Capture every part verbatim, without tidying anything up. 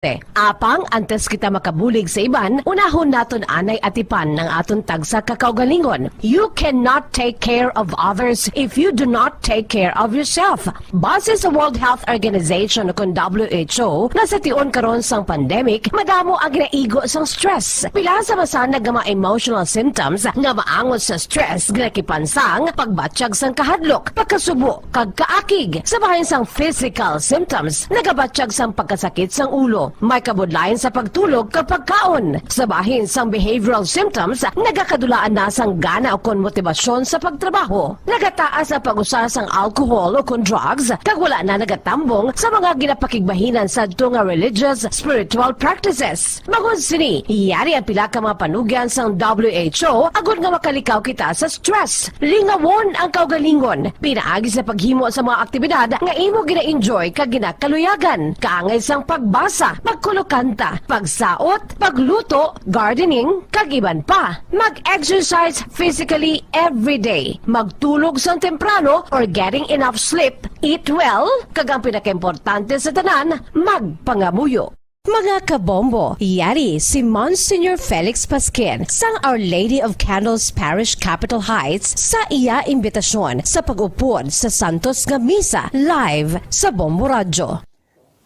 Apang antes kita makabulig sa iban, unahon naton anay atipan ang aton tagsa ka kaugalingon. You cannot take care of others if you do not take care of yourself. Base sa World Health Organization, kun W H O, nga sa tion karon sang pandemic, madamo ang ginaigo sang stress. Pila sa masanag nga mga emotional symptoms nga maangot sa stress ginakipan sang pagbatyag sang kahadlok, pagkasubo, kag kaakig. Sa bahin sang physical symptoms, nagabatyag sang pagkasakit sang ulo, may kabudlayan sa pagtulog kag pagkaon. Sa bahin sang behavioral symptoms, nagakadulaan na sang gana ukon motibasyon sa pagtrabaho. Nagataas ang pag-usa sang alcohol ukon drugs, kag wala na nagatambong sa mga ginapakigbahinan sadto nga religious, spiritual practices. Bangod sini, yari ang pila ka mga panugyan sang W H O agod nga makalikaw kita sa stress. Lingawon ang kaugalingon pinaagi sa paghimo sa mga aktibidad nga imo gina-enjoy kag ginakaluyagan, kaangay sang pagbasa, pagkulokanta, pagsaot, pagluto, gardening, kag iban pa. Mag-exercise physically every day. Magtulog sang temprano or getting enough sleep. Eat well, kag ang pinakaimportante sa tanan, magpangamuyo. Mga kabombo, yari si Monsignor Felix Pasquin sang Our Lady of Candles Parish, Capitol Heights, sa iya imbitasyon sa pag-upod sa Santos nga Misa live sa Bombo Radyo.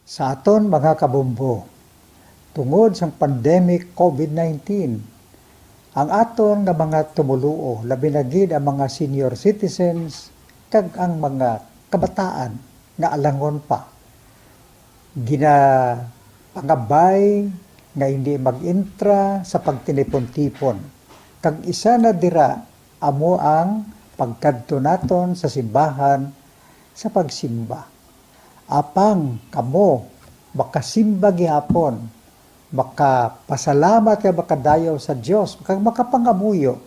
Sa aton mga kabombo, tungod sang pandemic COVID nineteen, ang aton nga mga tumoluo, labi na gid ang mga senior citizens kag ang mga kabataan nga alangon pa, ginapangabay nga hindi mag-intra sa pagtinipon-tipon. Kag isa na dira amo ang pagkadto naton sa simbahan sa pagsimba. Apang kamo makasimba gihapon, makapasalamat kag makadayaw sa Dios, kag makapangamuyo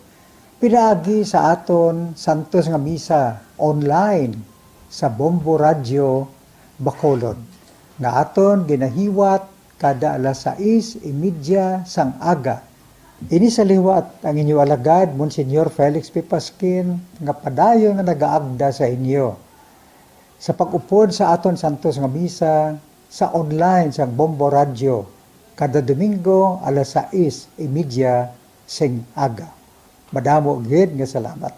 pinaagi sa aton santos nga misa online sa Bombo Radyo Bacolod, nga aton ginahiwat kada alas sais y media sang aga. Ini sa liwat ang inyo alagad, Monsignor Felix P. Pasquin, nga padayon nga nagaagda sa inyo sa pag-upod sa aton santos nga misa sa online sang Bombo Radyo kada Domingo alas sais y media sing aga. Madamo gid nga salamat.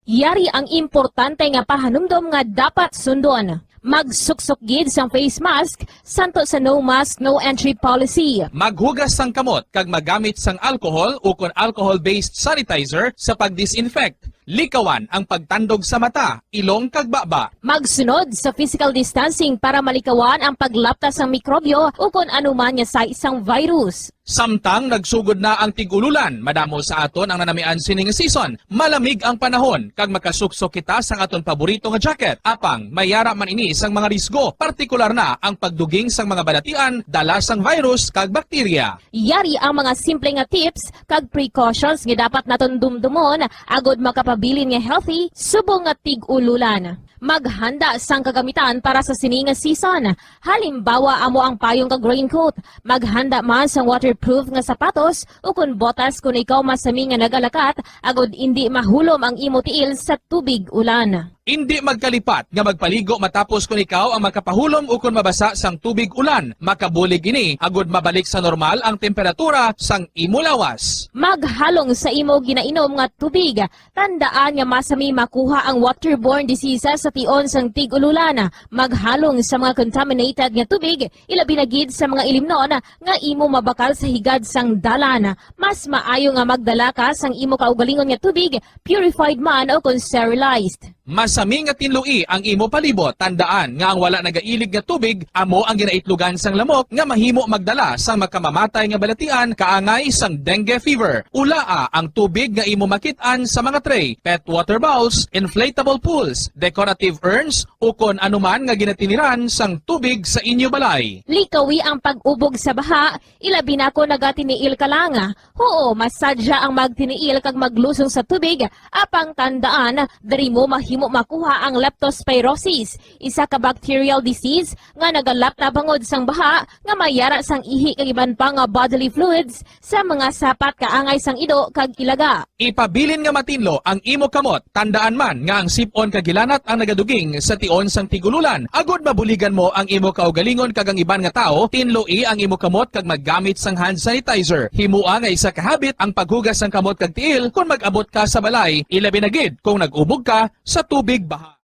Yari ang importante nga pahanumdom nga dapat sundon. Magsuksok gid sang face mask, santo sa no mask, no entry policy. Maghugas sang kamot kag magamit sang alcohol ukon alcohol-based sanitizer sa pag-disinfect. Likawan ang pagtandog sa mata, ilong kag baba. Magsunod sa physical distancing para malikawan ang paglapta sang mikrobyo ukon anuman nga sais sang virus. Samtang nagsugod na ang tig-ululan, madamo sa aton ang nanamian sini nga season. Malamig ang panahon, kag makasuksok kita sang aton paborito nga jacket. Apang, may yara man ini sang mga risgo, partikular na ang pagduging sang mga balatian dala sang virus kag bakterya. Yari ang mga simple nga tips kag precautions nga dapat naton dumdumon agod makapabilin nga healthy subong nga tig-ululan. Maghanda sang kagamitan para sa sini nga season. Halimbawa, amo ang payong kag raincoat. Maghanda man sang waterproof nga sapatos ukon botas kon ikaw masami nga nagalakat, agod indi mahulom ang imo tiil sa tubig ulan. Indi magkalipat nga magpaligo matapos kon ikaw ang makapahulom ukon mabasa sang tubig ulan. Makabulig ini agod mabalik sa normal ang temperatura sang imo lawas. Maghalong sa imo ginainom nga tubig. Tandaan nga masami makuha ang waterborne diseases sa tion sang tig-ululan. Maghalong sa mga contaminated nga tubig, ilabi na gid sa mga ilimnon nga imo mabakal sa higad sang dalan. Mas maayo nga magdala ka sang imo kaugalingon nga tubig, purified man o kon sterilized. Masami nga tinloi ang imo palibot. Tandaan nga ang wala nagailig nga tubig amo ang ginaitlogan sang lamok nga mahimo magdala sang makamamatay nga balatian kaangay sang dengue fever. Ulaa ang tubig nga imo makit-an sa mga tray, pet water bowls, inflatable pools, decorative urns, ukon anuman nga ginatiniran sang tubig sa inyo balay. Likawi ang pag-ubog sa baha, ilabi na kon nagatiniil ka lang. Huo, masadya ang magtiniil kag maglusong sa tubig, apang tandaan, diri mo mahimo makuha ang leptospirosis, isa ka bacterial disease nga nagalapta bangod sang baha nga may yara sang ihi kag iban pa nga bodily fluids sa mga sapat kaangay sang ido kag ilaga. Ipabilin nga matinlo ang imo kamot. Tandaan man nga ang sip-on kag hilanat ang kaduging sa tion sang tig-ululan. Agod mabuligan mo ang imo kaugalingon kag ang iban nga tawo, tinloi ang imo kamot kag maggamit sang hand sanitizer. Himoa nga isa ka habit ang paghugas sang kamot kag tiil kon mag-abot ka sa balay, ilabi na gid kung nag-ubog ka sa tubig baha.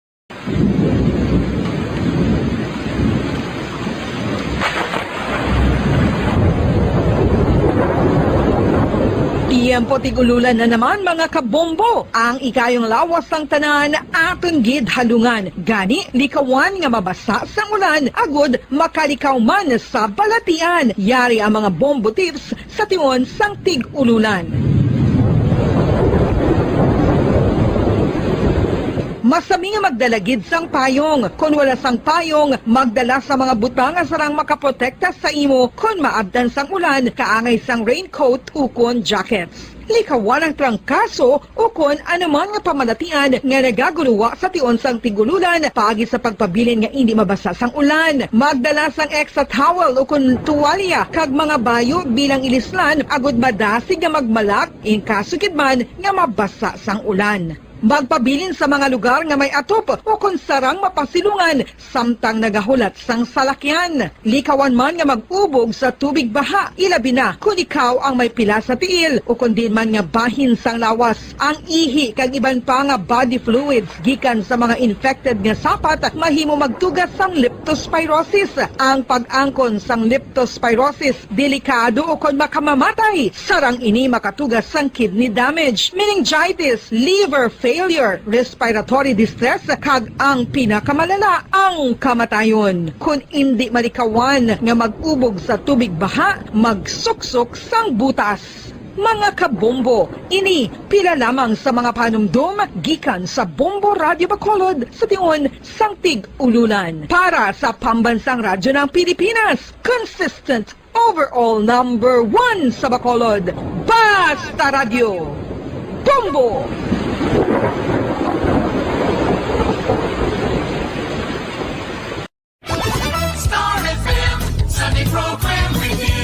Tiyempo tig-ululan na naman, mga kabombo. Ang ikayong lawas sang tanan aton gid halungan. Gani, likawan nga mabasa sang ulan agud makalikaw man sa balatian. Yari ang mga bombo tips sa tion sang tig-ululan. Masami nga magdala gid sang payong. Kon wala sang payong, magdala sa mga butang nga sarang makaprotekta sa imo kon maabtan sang ulan, kaangay sang raincoat ukon jackets. Likawan ang trangkaso ukon anuman nga pamalatian nga nagagulowa sa tion sang tig-ululan paagi sa pagpabilin nga indi mabasa sang ulan. Magdala sang extra towel ukon tuwalya kag mga bayo bilang ilislan agud madasig nga magmalak in kaso gid man nga mabasa sang ulan. Magpabilin sa mga lugar nga may atop ukon sarang mapasilungan samtang nagahulat sang salakyan. Likawan man nga mag-ubog sa tubig baha, ilabi na kon ikaw ang may pila sa tiil ukon diin man nga bahin sang lawas. Ang ihi kag iban pa nga body fluids gikan sa mga infected nga sapat mahimo magtuga sang leptospirosis. Ang pag-angkon sang leptospirosis delikado ukon makamamatay. Sarang ini makatuga sang kidney damage, meningitis, liver failure, respiratory distress, kag ang pinakamalala, ang kamatayon. Kon indi malikawan nga mag-ubog sa tubig baha, magsuksok sang butas. Mga kabombo, ini pila lamang sa mga panumdom gikan sa Bombo Radyo Bacolod sa tion sang tig-ululan. Para sa Pambansang Radyo ng Pilipinas, consistent overall number one sa Bacolod, Basta Radyo, Bombo! Star F M, Sunday program with you.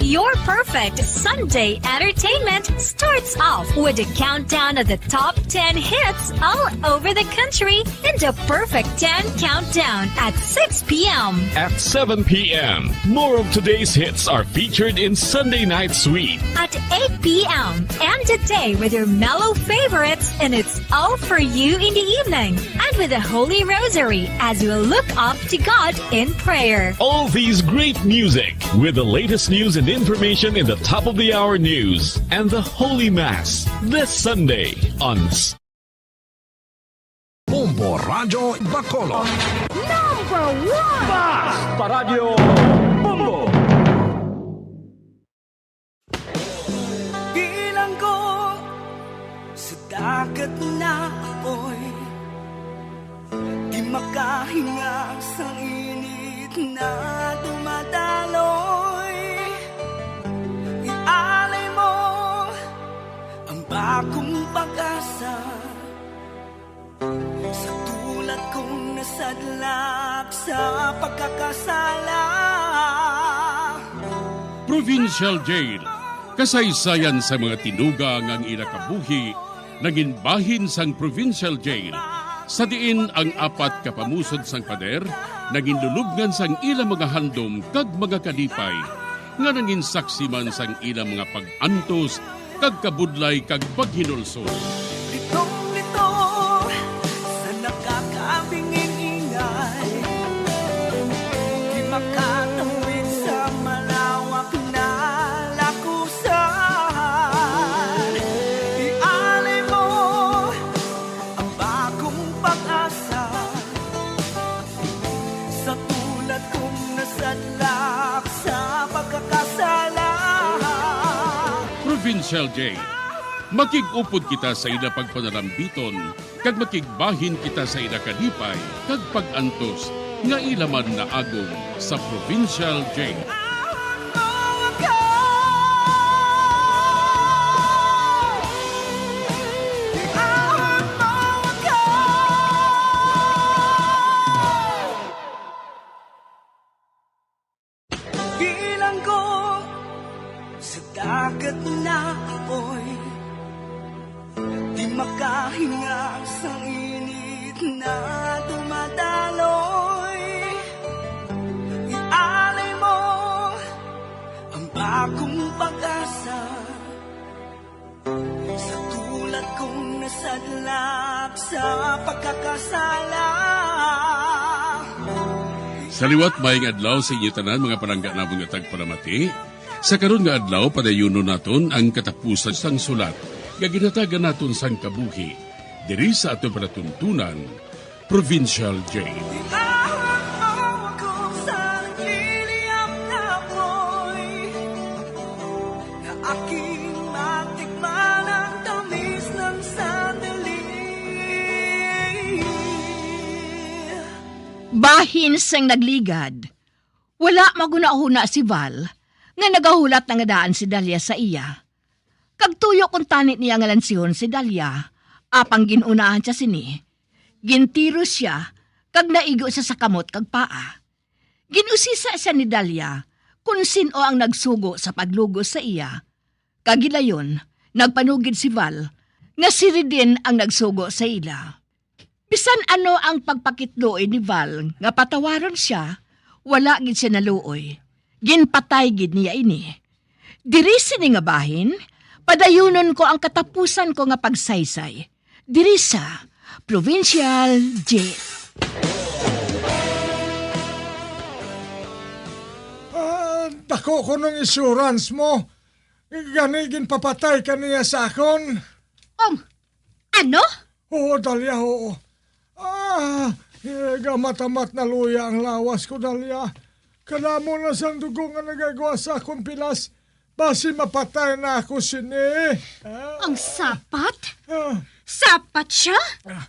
Your perfect Sunday entertainment starts off with a countdown of the top ten hits all over the country in the Perfect ten Countdown at six p m. At seven p m, more of today's hits are featured in Sunday Night Sweet. At eight p m, end the day with your mellow favorites, and it's all for you in the evening. And with the Holy Rosary as we look up to God in prayer. All these great music with the latest news and information in the top of the hour news and the Holy Mass this Sunday on Bombo Radyo Bacolod. Number one! Basta Radyo Bombo! Bilanggo sa dagat na apoy, di makahinga sa init na dumadaloy. Ialay mo ang bagong pag-asa sa tulad kong nasadlak sa pagkakasala. Provincial Jail. Kasaysayan sa mga tinuga nga ang ila kabuhi nangin bahin sang Provincial Jail, sa diin ang apat ka pamusod sang pader nangin lulubngan sang ila mga handom kag mga kalipay, nga nangin saksi man sang ila mga pag-antos kag kabudlay kag paghinulsol. Litong-lito sa nakakabingin-ingay, di makatawid sa malawak na lakusan. Ialay mo ang bagong pag-asa sa tulad kong nasadlak sa pagkakasala. Provincial Jail. Makig-upod kita sa ila pagpanalambiton, kag makigbahin kita sa ila kalipay kag pag-antos nga ila man naagom sa Provincial Jail. Bilanggo sa dagat na apoy, di makahinga sa init Na dumadaloy, ialay mo ang bagong pag-asa. Sa tulad kong nasadlak sa pagkakasala. Sa liwat, maayong adlaw sa inyo tanan, mga palangga namon nga tagpalamati. Sa karon nga adlaw, padayunon naton ang katapusan sang sulat nga ginhatagan naton sang kabuhi diri sa aton palatuntunan, Provincial Jail. Ihawak mo ako sa nagliliyab na apoy, na aking matikman ang tamis ng sandali. Bahin sang nagligad, wala maghunahuna si Val nga nagahulat na nga daan si Dalia sa iya. Kag tuyo kuntani niya nga lansihon si Dalia, apang gin-unahan sia sini. Gintiro sia, kag naigo sia sa kamot kag paa. Gin-usisa sia ni Dalia kon sin-o ang nagsugo sa paglugos sa iya. Kag gilayon, nagpanugid si Val nga si Ridin ang nagsugo sa ila. Bisan ano ang pagpakitluoy ni Val nga patawaron sia, wala gid sia naluoy. Ginpatay gid niya ini. Diri sini nga bahin, padayunon ko ang katapusan ko nga pagsaysay diri sa Provincial Jail. Ah, dako kuno ang insurance mo. Gani ginpapatay ka niya sa akon. Ong, ano? Oo, Dalia, oo. Ah, eh, gamat-amat na luya ang lawas ko, Dalia. Kadamo na sang dugo nga nagagwa sa akon pilas. Basi mapatay na ako sini. Ah. Ang sapat? Ah. Sapat sia? Ah.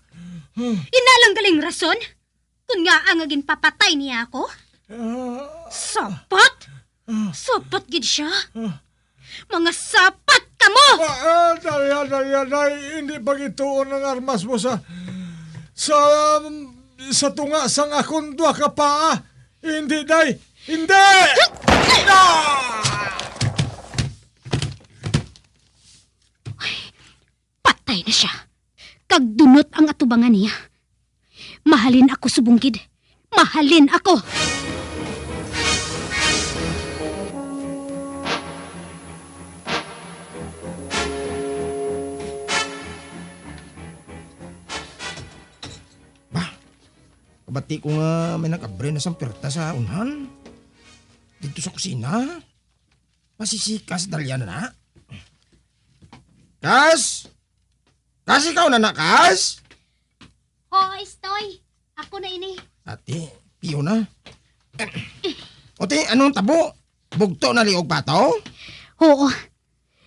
Ina lang galing rason? Kon ngaa nga ginpapatay niya ako? Ah. Sapat? Ah. Sapat gid sia. Ah. Mga sapat kamo! Ah, ah, Dalia, Dalia, Day, hindi pagituon ang armas mo sa, sa, sa tunga sang akon duha ka paa. Hindi, Day. Hindi! Ah! Patay na sia. Kag dunot ang atubangan niya. Mahalin ako subong gid. Mahalin ako. Bah, kabati ko nga may nag-abri na sang puwerta sa unhan. Didto sa kusina. Masisikas, Dalia na na. Kas? Kas, ikaw na na, Kas? Oo, Istoy. Ako na ini. Ati, piyo na. O ti, anong tabo? Bugto na liog pa to? Oo.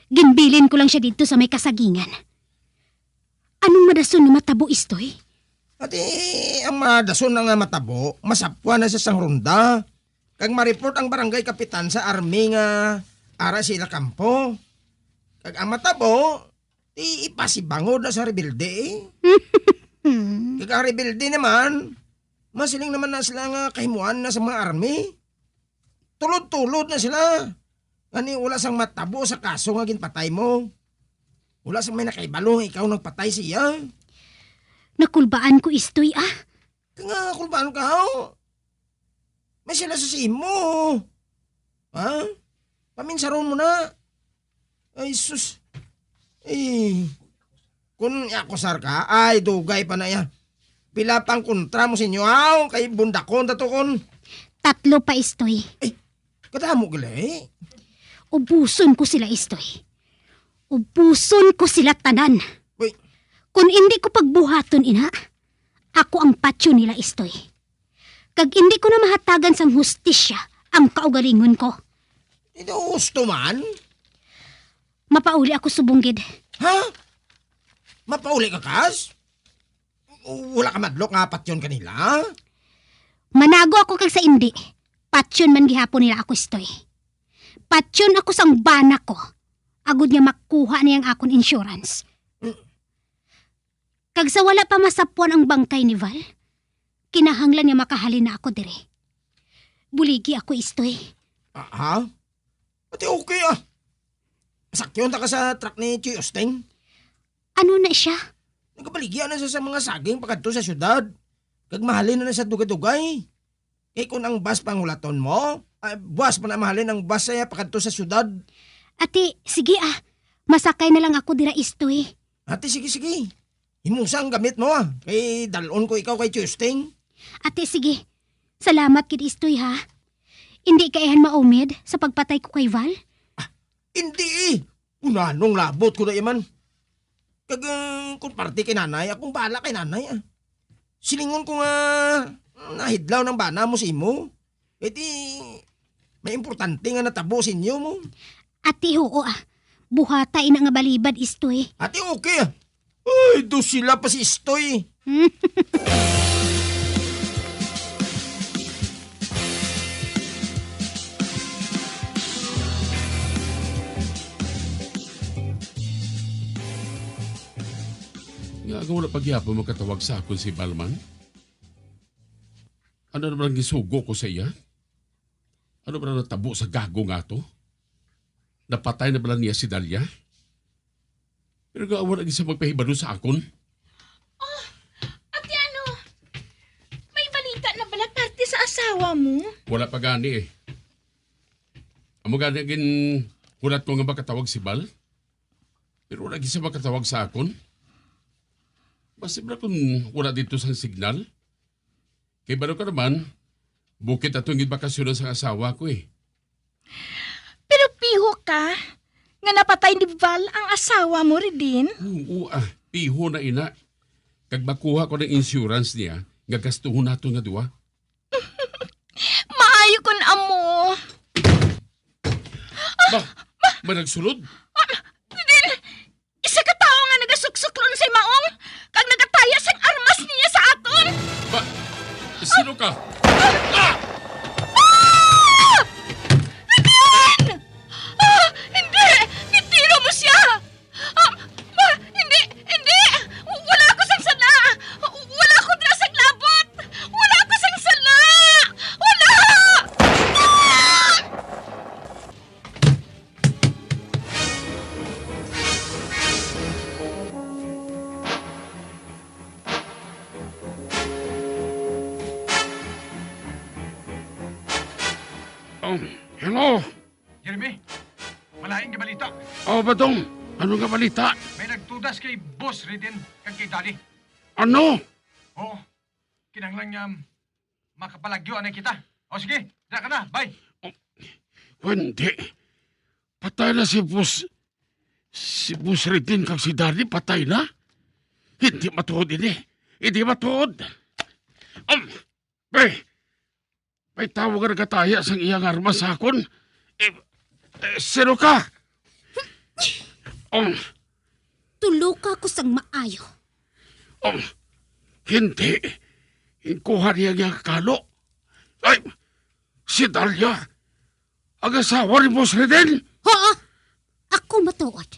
Ginbilin ko lang siya didto sa may kasagingan. Anong madason nga matabo, Istoy? Ati, ang madason na nga matabo, masapwan na sa sang ronda. Kag ma-report ang barangay kapitan sa army nga ara sila kampo. Kag ang matabo, ti ipasibangod na sa rebelde, eh. Kag ang rebelde naman, masiling naman na sila nga kahimuan na sa mga army. Tulod-tulod na sila. Ngani wala sang matabo sa kaso nga ginpatay mo. Wala sang may nakahibalo nga ikaw nagpatay siya. Nakulbaan ko, Istoy, ah. Kay nga kulbaan ka, haw? May sila sa simo. Ha? Paminsaron mo na. Ay, sus. Ay. Kun akusar ka, ay, dugay pa na ya. Pila pang kontra mo sa inyo, aw, kay bundakon ta to kon. Tatlo pa, Istoy. Ay, kadamo gali. Ubuson ko sila, Istoy. Ubuson ko sila tanan. Uy. Kun indi ko pagbuhaton ina, ako ang patyon nila, Istoy. Kag indi ko na mahatagan sang hustisya ang kaugalingon ko. Ito husto man? Mapauli ako subong gid. Ha? Mapauli ka, Kas? Wala ka madlok nga patyon ka nila? Manago ako kag sa indi, patyon man gihapon nila ako, Istoy. Patyon ako sang bana ko, agod nga makuha niya ang akon insurance. Mm. Kag sa wala pa masapwan ang bangkay ni Val, kinahanglan nga makahalin na ako diri. Buligi ako, Istoy. Ah, ha? Pati okay, ah. Masakyon ta ka sa truck ni Choy Osting? Ano na siya? Nagabaligya na siya sa mga saging pakadto sa syudad, kag mahalin na na sa dugay-dugay. Kay kun ang bus pangulaton mo, ah, buwas pa na mahalin ang bus sa iya pakadto sa syudad. Ati, sige ah. Masakay na lang ako dira, Istoy. Ati, sige, sige. Himusa ang gamit mo, ah. Kay dalon ko ikaw kay Chusting. Ati, sige. Salamat gid, Istoy, ha. Indi ka ihan maumid sa pagpatay ko kay Val? Indi, eh. Unanong labot ko na iman. Kag, ah, kung parte kay nanay, akong bala kay nanay, ah. Silingon ko nga nahidlaw ng bana mo sa imo. Eh di, may importante nga natabo sa inyo mo. Ati, huo, ah. Buhata ina nga balibad, Istoy. Ati, okay, ah. Ay, do sila pa si Istoy. Nga, nga wala pa gyapon makatawag sa akon si Balman? Ano naman ang gisugo ko sa iya? Ano ba na natabo sa gago nga to? Napatay na bala niya si Dalia? Pero nga, wala gid siya magpahibalo sa akon. Oh, ate, ano? May balita na bala parte sa asawa mo? Wala pa gani eh. Amo gani ang ginhulat ko nga makatawag si Bal. Pero wala gid siya makatawag sa akon. Basta ba kung wala dito sang signal? Kay balo ka naman, bukid atong gibakasyonan sang asawa ko eh. Pero piho ka nga napatay ni Val ang asawa mo, Ridin? Oo, ah, piho na ina. Kag makuha ko ng insurance niya nga gastuhon nato nga duwa. Maayo kun amo. Ba, may nagsulod? Ridin, isa ka tawo nga nagasuksok ron sa maong kag nagataya sang armas niya sa aton. Ba, sino ka? Ah! Ah! Ridin! Ah! Hindi! Gintiro mo siya! Ah, ma, hindi! Hindi! Wala ako sang sala! Wala ako dira sang labot! Wala ako sang sala! Wala! Ah! Um, hello? Jeremy, malain nga balita. Oh, Badong, ano nga balita? May nagtudas kay Boss Ridin kag kay Dali. Ano? Oo, kinahanglan nga makapalagyo anay kita. O sige, dira ka na, bye. Oh, hindi. Patay na si Boss, si Boss Ridin kag si Dali patay na. Hindi matuod ini. Hindi matuod. Um, pre, may tawo nga nagataya sang iyang armas sa akon. Eh, eh, sino ka? Um, Tuloka ko sang maayo. Um, hindi. Inkuha niya ang iyang kalo. Ay, si Dalia, ang asawa ni Boss Ridin. Oo, ako matuod.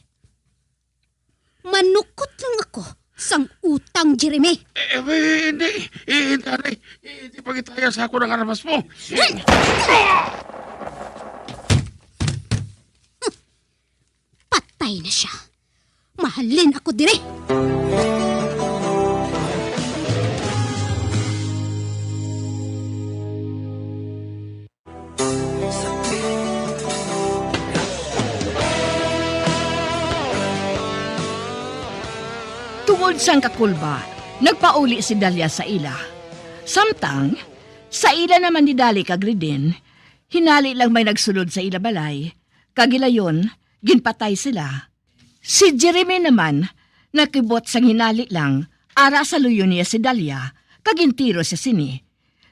Manukot lang ako sang utang, Jeremy. Eh, eh, hindi, eh, hindi, aray. Eh, hindi pagitaya sa ako ng armas mo. Patay na siya. Mahalin ako diri. Tungod sang kakulba, nagpauli si Dalia sa ila. Samtang, sa ila naman ni Dali kag Ridin, hinali lang may nagsulod sa ila balay, kag gilayon, ginpatay sila. Si Jeremy naman, nakibot sang hinali lang, ara sa luyo niya si Dalia, kag gintiro siya sini.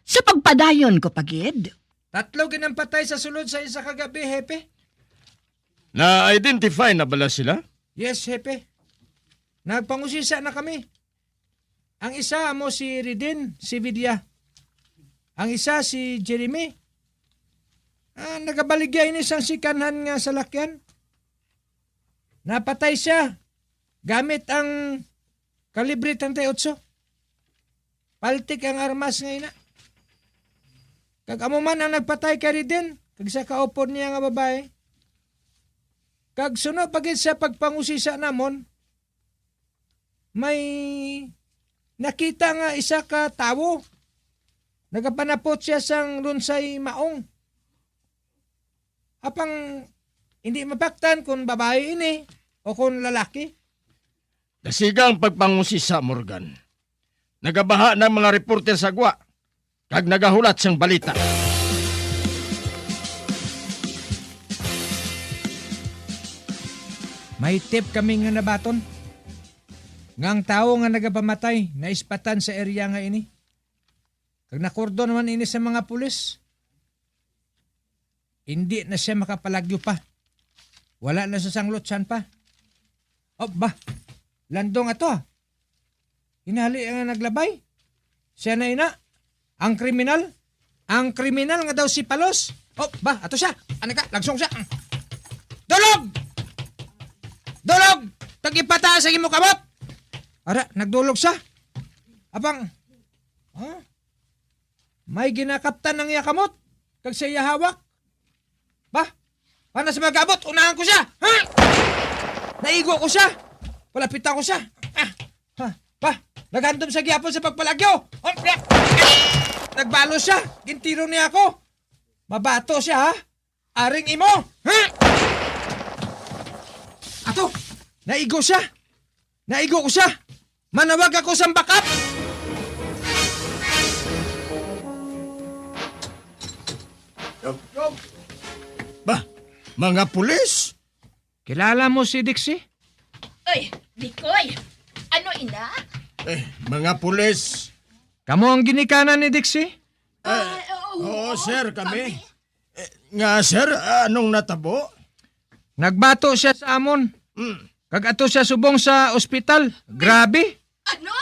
Sa pagpadayon ko pa gid. Tatlo gid ang patay sa sulod sa isa ka gabi, Hepe. Na-identify na bala sila? Yes, Hepe. Nagpangusisa na kami. Ang isa amo si Ridin Sevilla. Ang isa si Jeremy. Ah, nagabaligya ini sang sikanhan nga salakyan. Napatay siya gamit ang kalibre treinta y ocho. Paltik ang armas nga ina. Kag amo man ang nagpatay kay Ridin, kag sa kaupod niya nga babae. Kag suno pa gid sa pagpangusisa namon, may nakita nga isa ka tawo. Nagapanapot siya sang lunsay maong. Apang hindi mapaktan kon babayi ini o kon lalaki. Dasiga ang pagpangusisa, Morgan. Nagabaha na ang mga reporter sa gwa, kag nagahulat sang balita. May tip kami nga nabaton nga ang tawo nga nagapamatay naispatan sa area nga ini. Kag nakordon man ini sa mga pulis. Hindi na siya makapalagyo pa. Wala na sa sanglotsan pa. Oh, ba? Landong ato, ah. Hinali ang naglabay. Siya na ina. Ang kriminal. Ang kriminal nga daw si Palos. Oh, ba? Ato siya. Ano ka? Lagsong siya. Dulog! Dulog! Tagipata sa imo kamot! Ara, nagdulog siya. Apang, ha? May ginakaptan ang iya kamot, kag sa iya hawak. Ba? Para sa mag-abot, unahan ko siya. Ha? Naigo ko siya. Palapitan ko siya. Ah, ha? Ba? Naghandom sa gihapon sa pagpalagyo. Oh, pre. Nagbalo siya. Gintiro niya ako. Mabato siya, ha? Aring imo. Ha? Ato. Naigo siya. Naigo ko siya. Manawag ako sang backup! Ba, mga pulis? Kilala mo si Dixie? Oy, Dikoy! Ano ina? Eh, mga pulis. Kamo ang ginikanan ni Dixie? Ah, oo, oo, sir, kami. Kami. Eh, nga, sir, anong natabo? Nagbato siya sa amon. Mm. Kag ato siya subong sa ospital. Grabe. Ano?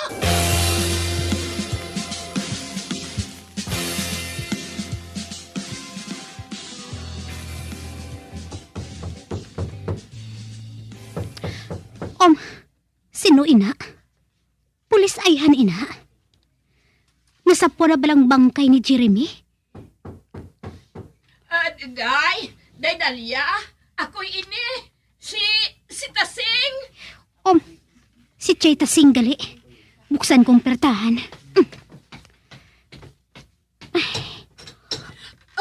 Um, sino ina? Pulis ayhan ina? Nasapwan na bala ang bangkay ni Jeremy? Ah, day, day Dalia, ako ini, si, si Tasing. Um, si Chay Tasing gali. Buksan kong pertahan. Mm.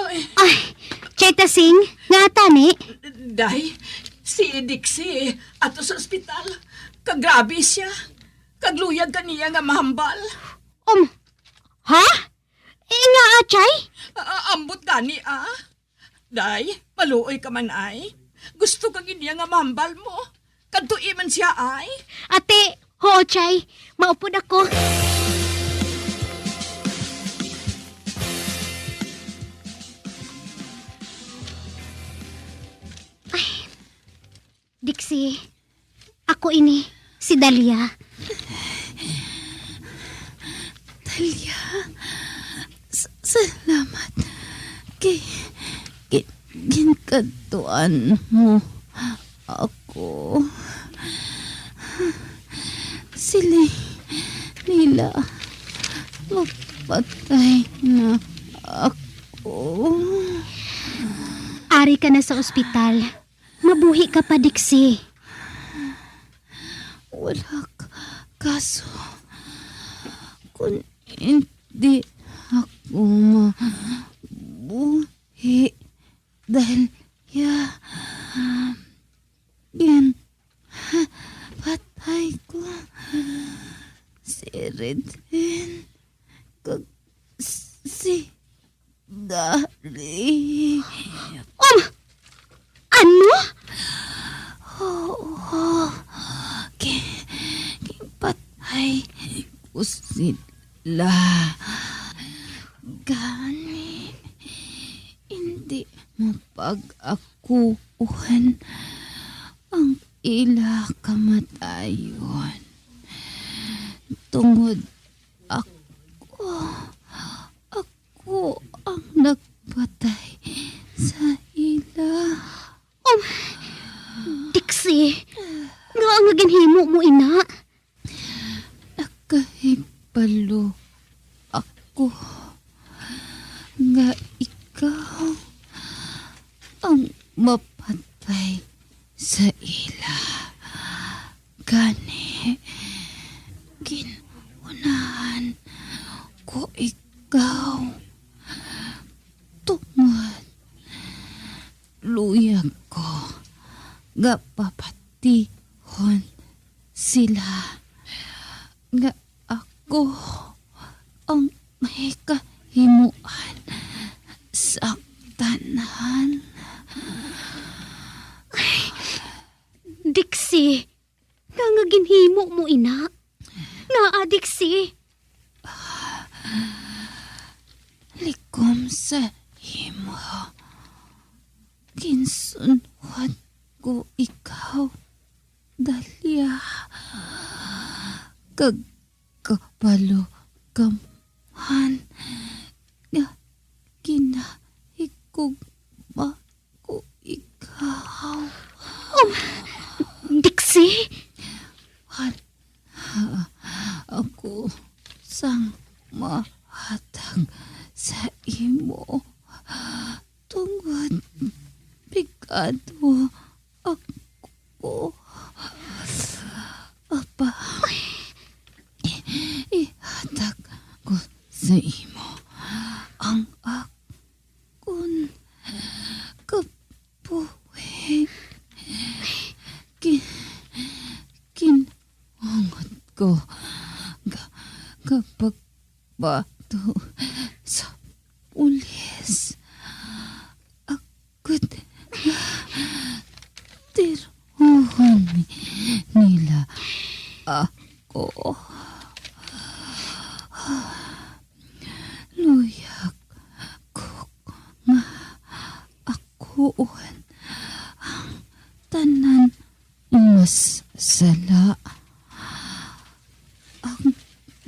Ay. Ay, Chay Tasing, nga tani? Day, si Dixie, ato sa ospital. Kagrabe siya. Kagluyag kaniya nga mahambal. Um, ha? Eh, nga, Chay? Ah, ambot gani, ah. Day, maluoy ka man, ay. Gusto ka gid niya nga mahambal mo. Kadtoi man siya, ay. Ate, oo, Chay. Maupod ako. Ay, Dixie, ako ini, si Dalia. Dalia, s-, salamat kay gi-, ginkadtuan mo ako. Siling nila, mapatay na ako. Ari ka na sa ospital. Mabuhi ka pa, Dixie. Wala ka kaso. Kung hindi ako mabuhi, Dalia, yan, patay ko. Si Reden, kag si Dari. Um, ano? Oo. Ki-, kipatay ko sila. Gani, hindi mapag-akuan ang ila kamatayon. Tungod ako, ako ang nagpatay sa ila. Oh, Dixie, ngaa nga ginhimo mo ina? Nakahibalo ako nga ikaw ang mapatay sa ila. Gani, Gin-unahan ko ikaw, tungod luyag ko nga pabatihon sila nga ako ang may kahimuan sa tanan. Diksi, nga nga ginhimo mo ina? Ngaa, Diksi? Likom sa imo, ginsunod ko ikaw, Dalia, kag kabalo ka man nga ginahigugma ko ikaw. Diksi? Wala ako sang mahatag sa imo, tungod pigado ako. Apa, ihatag ko sa imo ang akon kabuhi. Ki-, kinungot ko ga-, gapagbato sa pulis. Agod nga tirohon ni-, nila ako. Luyag ko nga akon ang tanan mas sala. Ang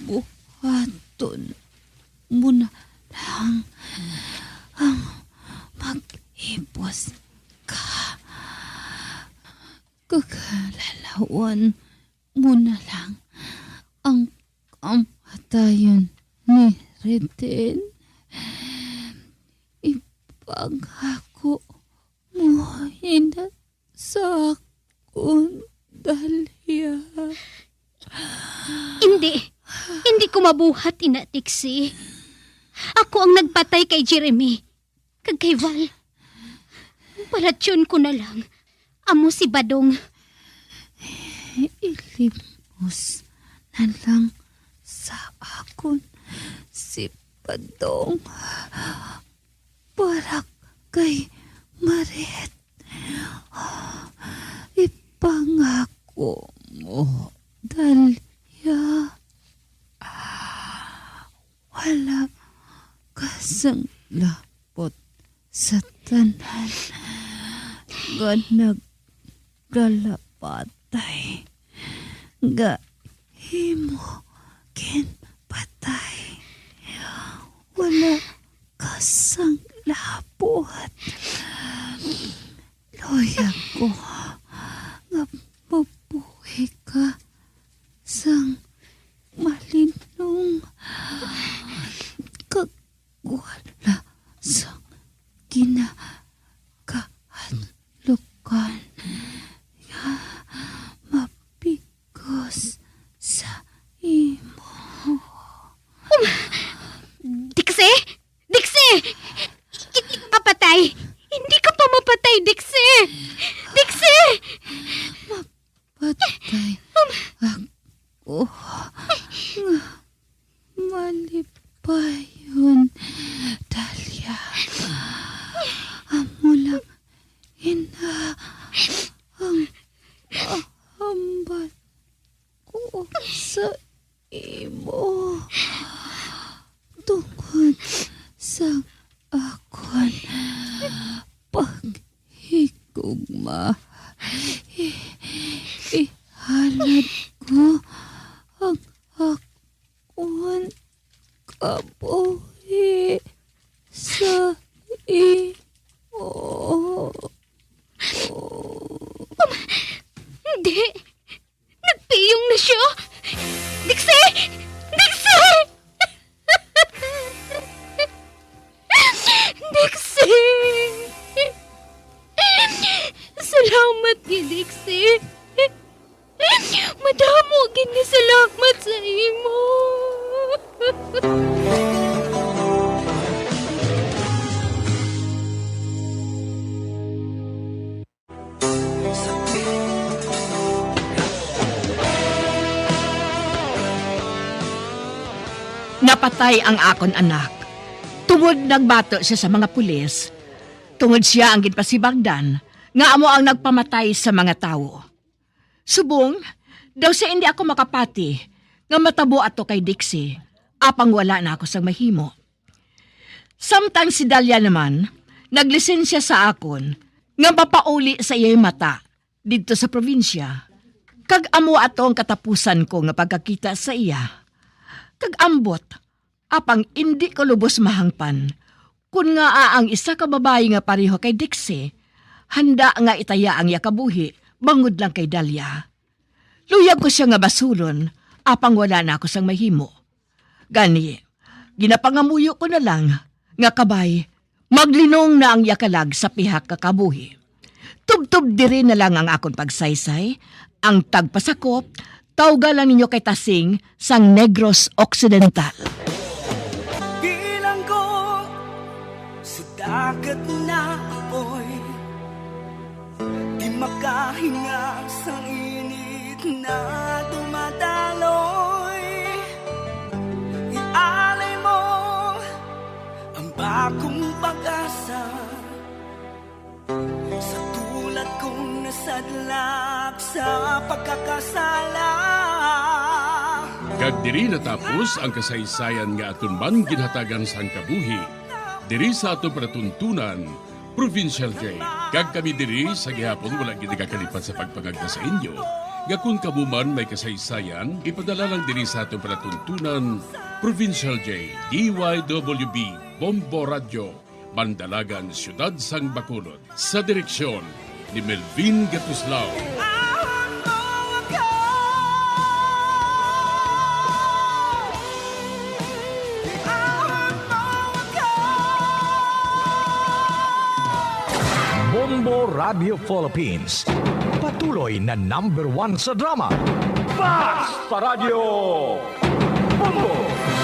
buhaton mo na lang ang maghipos ka, kag lalawon mo na lang ang kamatayon ni Reden. Ipangako mo ina sa akon, Dalia. Hindi. Hindi ko mabuhat, ina Diksi. Ako ang nagpatay kay Jeremy. Kag kay Val. Palatyon ko na lang. Amo si Badong. Ilimos na lang sa akon si Badong, para kay Maret. Ipangako mo, Dalia. Wala ka sang lapot sa tanan nga nagkalapatay nga imo ginpatay. Wala ka sang lapot. Luyag ko nga mabuhi ka sang malinong, kag wala sang kinakahadlukan nga mapigos sa imo. Diksi? Diksi! Hindi ka mapatay! Hindi ka pa mapatay, Diksi! Diksi! Patay ako nga malipayon, Dalia. Amo lang ina ang hambal ko sa imo tungod sa akon paghigugma. I-, ihalad ko ang akon kabuhi sa imo. Hindi! Nagpiyong na siya! Diksi! Diksi! Diksi! Salamat kay Diksi. Madamo gid nga salamat sa imo. Napatay ang akon anak, tungod nagbato sia sa mga pulis, tungod sia ang ginpasibangdan nga amo ang nagpamatay sa mga tawo. Subong, daw sa hindi ako makapati nga matabo ato kay Dixie, apang wala na ako sang mahimo. Samtang si Dalia naman, naglisensya sa akon nga mapauli sa iyay mata didto sa probinsya, kag amo ato ang katapusan ko nga pagkakita sa iya. Kag ambot, apang indi ko lubos mahangpan kon ngaa ang isa ka babayi nga pareho kay Dixie handa nga itaya ang iya kabuhi bangod lang kay Dalia. Luyag ko sia nga basulon, apang wala na ako sang mahimo. Gani, ginapangamuyo ko na lang nga kabay maglinong na ang iya kalag sa pihak ka kabuhi. Tubtob diri na lang ang akon pagsaysay, ang tagpasakop, tawga lang ninyo kay Tasing sang Negros Occidental. Bilanggo sa dagat na apoy, di makahinga sang init na dumadaloy. Ialay mo ang bagong pag-asa sa tulad kong nasadlak sa pagkakasala. Kag diri natapos ang kasaysayan nga aton man ginhatagan sang kabuhi diri sa aton palatuntunan, Provincial J. Kag kami diri sa gihapon wala gid nagakalipat sa pagpangagda sa inyo nga kung kamo man may kasaysayan, ipadala lang diri sa aton palatuntunan, Provincial J, D Y W B, Bombo Radyo, Bandalagan, Siyudad sang Bacolod, sa direksyon ni Melvin Gatuslao. Bombo Radio Philippines, patuloy na number one sa drama. Basta Radio Bombo!